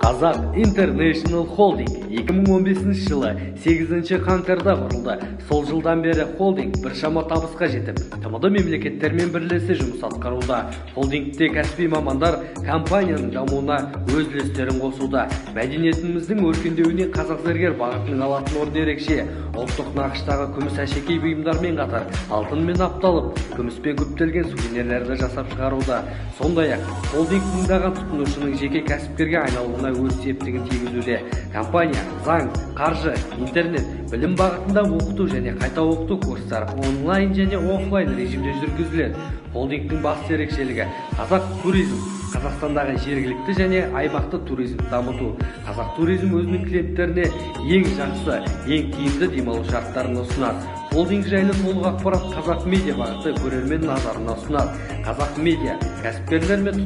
Қазақ International Холдинг 2015 жылы 8 қаңтарда құрылды. Сол жылдан бері холдинг біршама табысқа жетіп, ТМД мемлекеттермен бірлесе жұмыс атқаруда. Холдингте кәсіби мамандар компанияның дамуына өз үлестерін қосуда. Мәдениетіміздің өркендеуіне қазақ зергер бағытының алатын орны ерекше. Ұлттық нақыштағы күміс әшекей бұйымдармен қатар алтынмен апталып, күміспен күптелген сувенирлерді жасап шығаруда. Сондай-ақ холдинг мыңдаған тұтынушының жеке кәсіпкерге айналуына өз септігін тигізуде. Компания заң, қаржы, интернет, білім бағытында оқыту және қайта оқыту курстары онлайн және офлайн режимде жүргізіледі. Холдингтің басты ерекшелігі — Қазақ туризм, Қазақстандағы жергілікті және аймақты туризмді дамыту. Қазақ туризм өзінің клиенттеріне ең жақсы, ең тиімді демалу шарттарын ұсынады. Холдинг жайлы толық ақпарат Қазақ медиа бағыты көрермен назарына ұсынады. Қазақ медиа кәсіпкерлер мен